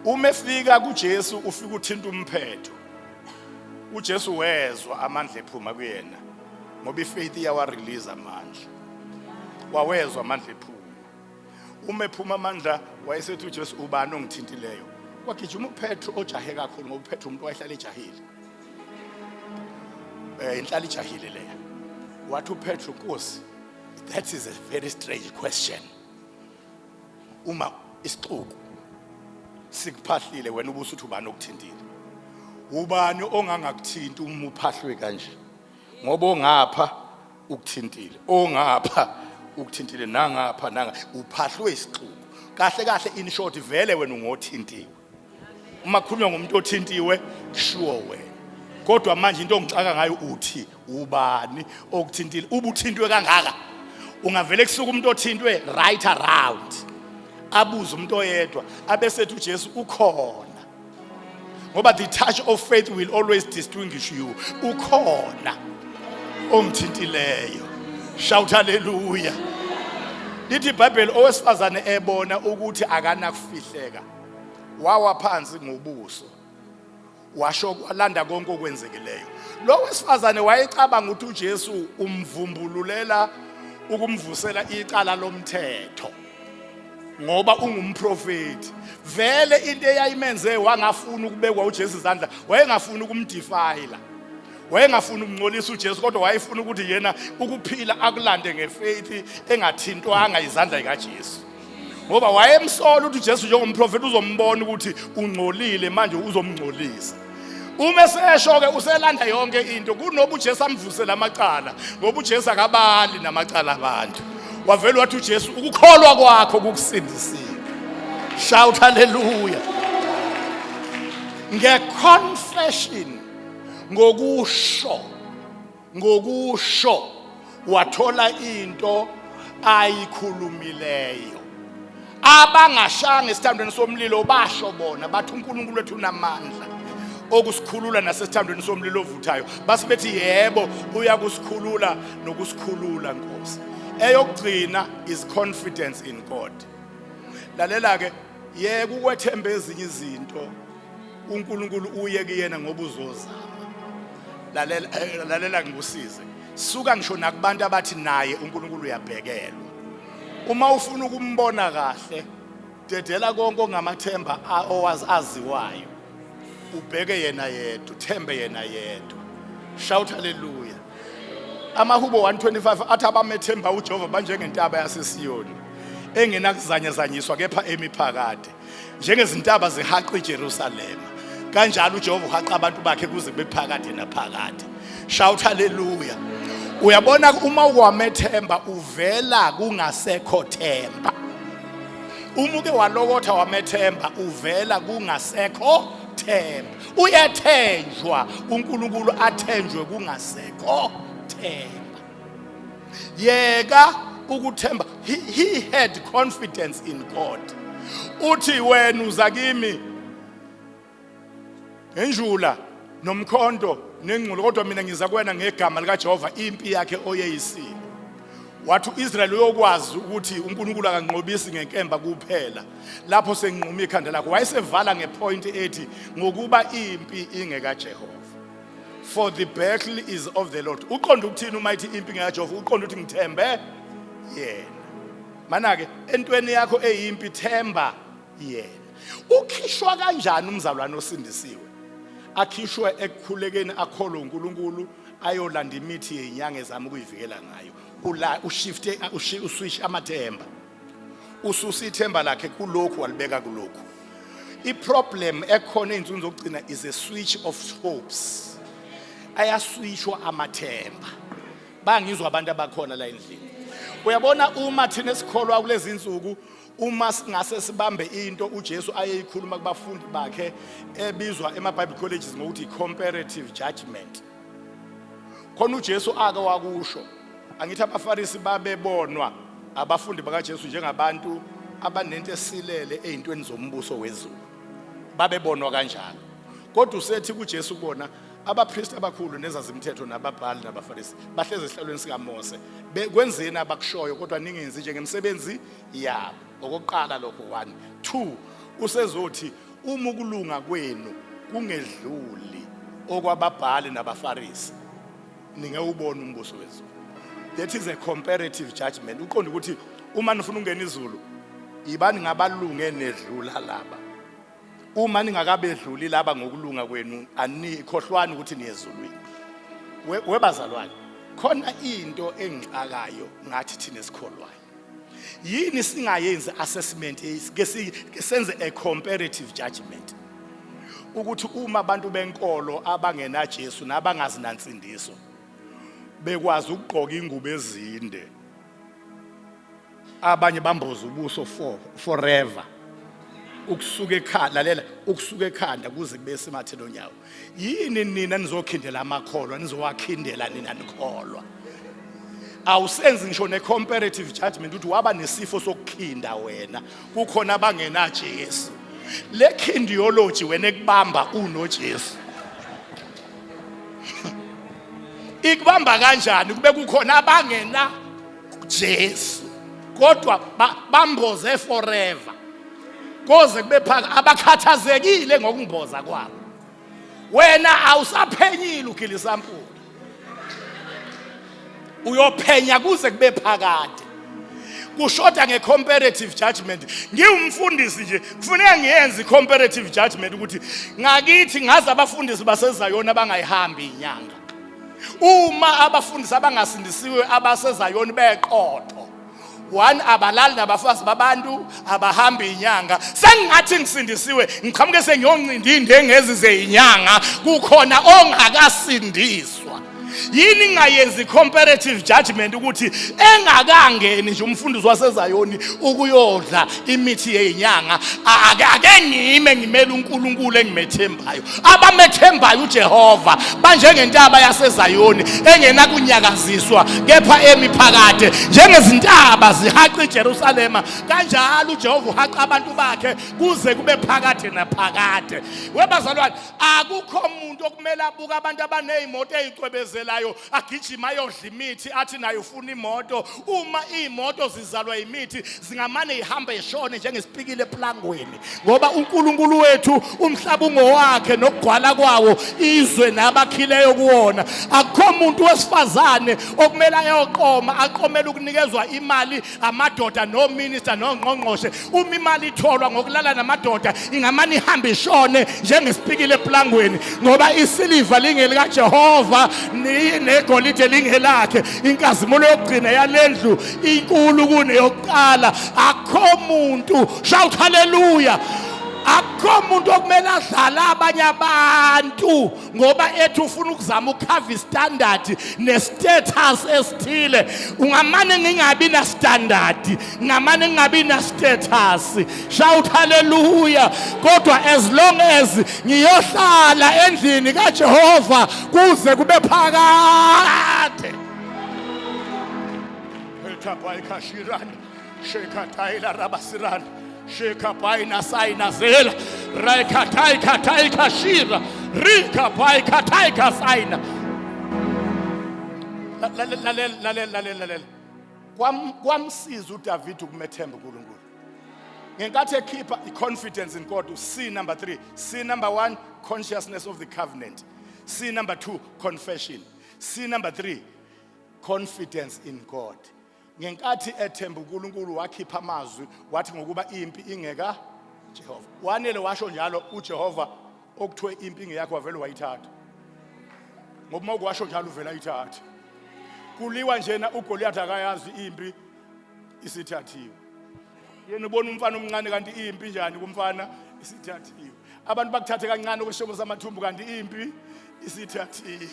uma efika kuJesu ufika uthinta umphetho uJesu wezwa amandla ephuma kuyena ngoba ifaith iyawa release amandla wawezwa amandla ephuma. Uma ephuma amandla wayesethi uJesu, ubani ongithintileyo? Wagijima uPetru ojahe kakhulu, ngoba uPetru umuntu wayehlala ejahile. Inhlala ijahile leya. Wathi uPetru, "Nkosi, that is a very strange question. Uma isixuku sikuphahlile, wena ubusuthi ubani okuthintile? Ubani ongangakuthinti uma uphahlwe kanje? Ngoba ongapha ukuthintile, ongapha ukuthintile, nangapha nanga uphahlwe isixuku. Kahle kahle, in short, vele wena ungothintiwe. Uma kukhulunywa ngomuntu othintiwe, sure wena. Kodwa manje into ongixaka ngayo, uthi ubani okuthintile? Ubuthintwe kangaka, ungavele kusuka umuntu othintwe right around abuze umuntu oyedwa?" Abesethi uJesu, "Ukhona," ngoba the touch of faith will always distinguish you. "Ukhona ongithintileyo." Shout hallelujah. Lithi iBhayibheli, owesifazane ebona ukuthi akanakufihleka, wawa phansi ngobuso, washo kwalanda konke okwenzekileyo. Lo wesifazane wayecabanga ukuthi uJesu umvumbululela ukumvusela icala lomthetho, ngoba ungumprofeti vele. Into eyayimenze wangafuna ukubekwa uJesu izandla, wayengafuni ukumdefile, wayengafuni ukungcolisa uJesu, kodwa wayefuna ukuthi yena ukuphila akulande ngefaith engathintwanga izandla zikaJesu, ngoba wayemsola ukuthi uJesu njengomprofeti uzombona ukuthi ungcolile, manje uzomngcolisa. Uma esesho ke, uselanda yonke into kunoba uJesu amvusele amacala, ngoba uJesu akabali namacala abantu. Wavela wathi uJesu, "Ukukholwa kwakho kukusindisile." Shout hallelujah. Ngeconfession, ngokusho, ngokusho wathola into ayikhulumileyo. Abangashanga esithandweni somlilo basho bona, bathi, "UNkulunkulu wethu unamandla okusikhulula nasesithandweni somlilo ovuthayo." Basibethi, "Yebo, uyakusikhulula nokusikhulula, Nkosi." Eyokugcina is confidence in God. Lalela ke, yeka ukwethemba ezinye izinto, uNkulunkulu uye kuyena ngoba uzozama. Lalela, lalela ngikusize. Suka ngisho nakubantu abathi naye uNkulunkulu uyabhekelwa. Uma ufuna ukumbona kahle, dedela konke ongamathemba owazi aziwayo, ubheke yena yedwa, uthembe yena yedwa. Shout hallelujah. Amahubo 125 athi, "Abamethemba uJehova banjengentaba yaseSiyoni engenakuzanyazanyiswa, kepha emiphakade. Njengezintaba zihaqa iJerusalema, kanjalo uJehova uhaqa abantu bakhe kuze kube phakade naphakade." Shout hallelujah. Uyabona, uma ukwamethemba uvela kungasekho themba. Uma uke walokotha wamethemba, uvela kungasekho themba. Uyathenjwa uNkulunkulu, athenjwe kungasekho themba. Yeka ukuthemba. He had confidence in God. Uthi, "Wena uza kimi ngenjula nomkhonto nengculo, kodwa mina ngiza kuwena ngegama likaJehova, impi yakhe oyeyisile." Wathi uIsrael uyokwazi ukuthi uNkulunkulu akanqobisi ngenkemba kuphela lapho senginquma ikhanda lakho. Wayesevala ngepoint ethi, "Ngokuba impi ingekaJehova," for the battle is of the Lord. Uqonda ukuthini uma ithi impi ngekaJehova? Uqonda ukuthi ngithembe yena. Mana ke entweni yakho eyimpi, themba yena. Ukhishwa kanjani umzalwane osindisiwe? Akhishwe ekukhulekeni, akholwe uNkulunkulu, ayolanda imithi yezinyanga ezama ukuyivikela ngayo. Ula ushifte, uswitch amathemba, ususa ithemba lakhe kulokhu, walibeka kulokhu. Iproblem ekhona ey'nsukwini zokugcina is a switch of hopes. Ayaswitchwa amathemba. Bangizwa abantu abakhona la endlini? Uyabona, uma thina esikholwa kulezi insuku, uma singase sibambe into uJesu ayeyikhuluma kubafundi bakhe, ebizwa ema-Bible colleges ngokuthi comparative judgment, khona uJesu ake wakusho. Angithi abaFarisi babebonwa abafundi bakaJesu njengabantu abanento esilele ey'ntweni zombuso wezulu, babebonwa kanjalo. Kodwa usethi kuJesu kubona, "Abapristi abakhulu nezazimthetho nababhali nabaFarisi bahlezi esihlalweni sikaMose. Kwenzeni abakushoyo, kodwa ningenzi njengemsebenzi yabo." Okokuqala lokho, one. Two, usezothi, "Uma ukulunga kwenu kungedluli okwababhali nabaFarisi, ningewubona umbuso wezulu." That is a comparative judgment. Uqonda ukuthi uma nifuna ukungena izulu, Ibani ngabalunge nedlula laba. Uma ningakabedluli laba ngokulunga kwenu, anikhohlwani ukuthi niyezulwini. Webazalwane, khona into engixakayo ngathi thina esikholwayo. Yini singayenzi assessment, ke senze a comparative judgment ukuthi uma abantu benkolo abangena Jesu nabangazi nansindiso bekwazi ukugqoka ingubo ezinde, abanye bamboza ubuso for forever, ukusuka ekhanda, lalela, ukusuka ekhanda kuze kube simathelo onyawo, yini nina nizokhindela amakholwa, nizowakhindela nina nikholwa? Awusenzi ngisho ne-comparative judgment ukuthi waba nesifo sokukhinda wena, kukhona abangena Jesu. Le kindiology wena ekubamba unoJesu ikubamba kanjani kube kukhona abangena Jesu kodwa bamboze forever koze kube phaka, abakhathazekile ngokumboza kwabo? Wena awusaphenyile, ugilisampula, uyophenya kuze kube phakade. Kushoda nge-comparative judgment. Ngiwumfundisi nje, kufuneka ngiyenze i-comparative judgment ukuthi ngakithi ngazi abafundisi baseZayoni abangayihambi inyanga. Uma abafundisi abangasindisiwe abaseZayoni beqotho, one, abalali nabafazi babantu, abahambi inyanga. Sengingathi ngisindisiwe, ngiqhamuke sengiyoncinda indengezi zeyinyanga, kukhona ongakasindiswa. Yini ngingayenzi comparative judgment ukuthi engakangeni nje umfundisi waseZayoni ukuyodla imithi yeyinyanga, ake ngime ngimele uNkulunkulu engimethembayo? Abamethembayo uJehova banjengentaba yaseZayoni engenakunyakaziswa, kepha emi phakade. Njengezintaba zihaqa iJerusalema, kanjalo uJehova uhaqa abantu bakhe kuze kube phakade naphakade. Webazalwane, akukho muntu okumele abuke abantu abanezimoto ezicwebezelayo, agijima ayodla imithi, athi naye ufuna imoto. Uma iy'moto zizalwa imithi, zingamane ihambe ishone njengesipikile eplangweni, ngoba uNkulunkulu wethu, umhlaba ungowakhe nokugcwala kwawo, izwe nabakhileyo kuwona. Akukho muntu wesifazane okumele ayoqoma, aqomele ukunikezwa imali amadoda nominister nongqongqoshe. Uma imali itholwa ngokulala namadoda, ingamane ihambe ishone njengesipikile eplangweni, ngoba isiliva lingelikaJehova negolide lingelakhe. Inkazimulo yokugcina yalendlu inkulu kuneyokuqala. Akho muntu, shout hallelujah, akukho muntu okumele adlale abanye abantu ngoba ethi ufuna ukuzama ukukhava istandard nestatus esithile. Ungamane ngingabi na standard, ngamane ngingabi na status, shout hallelujah, kodwa as long as ngiyohlala endlini kaJehova kuze kube phakade. Shekataila rabasirana shekapaina saina zela raikataika taika shira rika paika taika saina. Lalela, lalela, lalela, lalela. Kwamsiza uDavid ukumethemba uNkulunkulu ngenkathi ekhipha i-confidence in God. C number 3. C number 1, consciousness of the covenant. C number 2, confession. C number 3, confidence in God. Ngenkathi ethemba uNkulunkulu, wakhipha amazwi, wathi, "Ngokuba impi ingeka Jehova." Wanele washo njalo, uJehova okuthiwe impi ingeyakho wavele wayithatha, ngoba uma ukwasho njalo uvela ayithathe. Kuliwa njena, uGoliath akayazi impi isithathiwe. Yena ubona umfana omncane, kanti impi njani kumfana? Isithathiwe. Abantu bakuthathe kancane okweshomo samathumbu, kanti impi isithathiwe.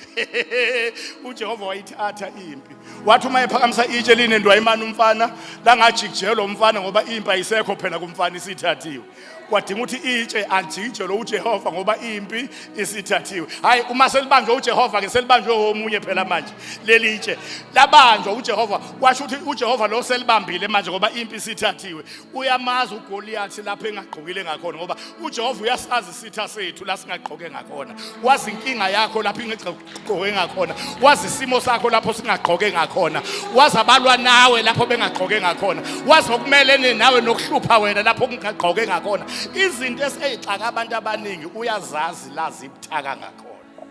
UJehova wayithatha impi. Wathi uma ephakamisa itshe linendwayimana umfana, langajikijelwa umfana, ngoba impi ayisekho phela kumfana, isithathiwe. Kwadinga ukuthi itshe ajikijelwe uJehova, ngoba impi isithathiwe. Hayi, uma selibanjwe uJehova ke, selibanjwe omunye phela manje. Leli tshe labanjwa uJehova, kwasho ukuthi uJehova lo selibambile manje, ngoba impi isithathiwe. Uyamazi uGoliath lapho engagqokile ngakhona, ngoba uJehova uyasazi isitha sethu la singagqoke ngakhona. Wazi inkinga yakho lapho ingagqoke ngakhona, wazi isimo sakho lapho singagqoke ngakhona, wazi abalwa nawe lapho bengagqoke ngakhona, wazi okumelene nawe nokuhlupha wena lapho kungagqoke ngakhona. Izinto eseyixaka abantu abaningi uyazazi la zibuthaka ngakhona.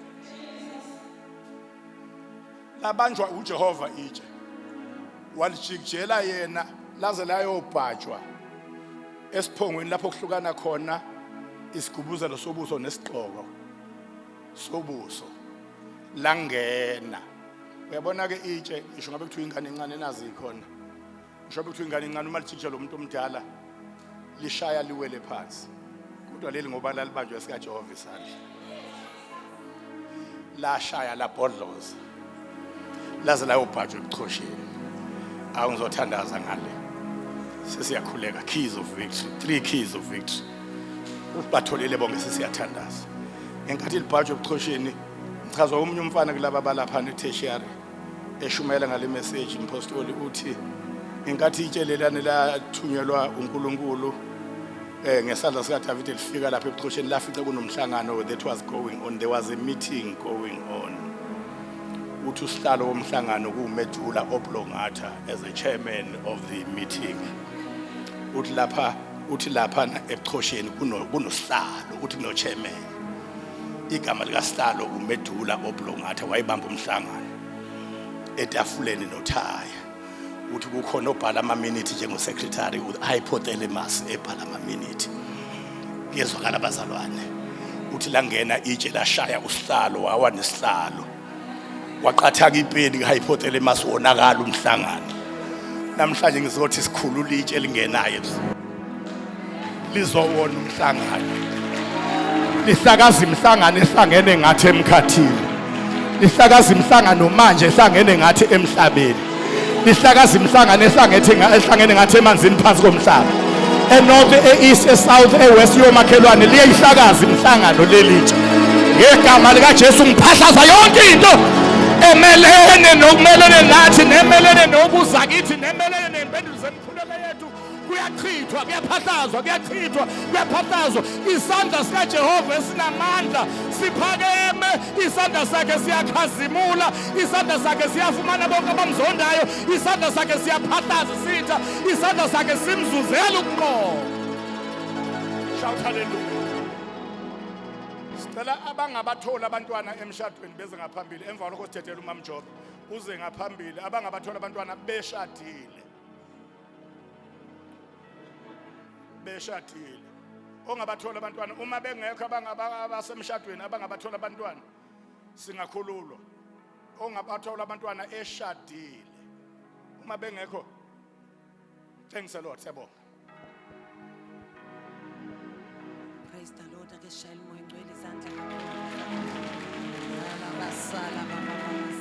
Labanjwa uJehova itshe, walijikijela yena laze layobhajwa. Esiphongweni lapho kuhlukana khona isigubuzelo sobuso nesigqoko sobuso langena. Uyabona ke itshe ngisho ngabe kuthiwa ingane encane nazi ikhona. Ngisho ngabe kuthiwa ingane encane uma lijikija lo muntu omdala lishaya liwele phansi. Kodwa leli ngoba lalibanjwe sikaJehova isandla. Lashaya labhodloza. Laze layobhajwa ebuchosheni. Awu ngizothandaza ngale. Sesiyakhuleka keys of victory, three keys of victory. Batholile bonke sesiyathandaza. Ngenkathi libhajwa ebuchosheni ngichazwa omunye umfana kulaba balapha etertiary eshumayela ngale message impostoli uthi ngenkathi itshelelane lathunyelwa uNkulunkulu eh ngesandla sikaDavide lifika lapha ebuchosheni lafica kunomhlangano that was going on there was a meeting going on uthi usihlalo womhlangano kuwuMedula Oblongata as a chairman of the meeting uthi lapha uthi lapha ebuchosheni kunosihlalo uthi kuno chairman igama likasihlalo uMedula Oblongata wayebamba umhlangano etafuleni nothaya uthi kukhona obhala amaminithi njengosecretary uhypothalamus ebhala amaminithi kuyezwakala abazalwane uthi langena itshe lashaya usihlalo wawa nesihlalo waqathaka ipeni kahypothalamus wonakala umhlangano namhlanje ngizothi sikhulula itshe elingenayo lizowona umhlangano lihlakaza imihlangano ehlangene ngathi emkhathini lihlakaza imihlangano manje ehlangene ngathi emhlabeni lihlakaza imihlangano ehlangethe ehlangene ngathi emanzini phansi komhlaba enorth e-east e-south e-west yomakhelwane liyayihlakaza imihlangano lelitsha ngegama likaJesu ngiphahlaza yonke into emelene nokumelene nathi nemelene nokuza kithi nemelene nempendulo zemikhuleko yethu kuyachithwa kuyaphahlazwa kuyachithwa kuyaphahlazwa isandla sikaJehova esinamandla siphakeme isandla sakhe siyakhazimula isandla sakhe siyafumana bonke abamzondayo isandla sakhe siyaphahlaza isitha isandla sakhe simzuzela ukunqoba shout hallelujah sicela abangabathola abantwana emshadweni beze ngaphambili emva kwalokho sithethela umamjobe uze ngaphambili abangabathola abantwana beshadile beshadile ongabathola abantwana uma bengekho abasemshadweni abangabathola abantwana singakhululwa ongabathola abantwana eshadile uma bengekho thanks a lot siyabonga Praise the Lord. Ake sishayele umoya ongcwele izandla kakhulu. Basala baba.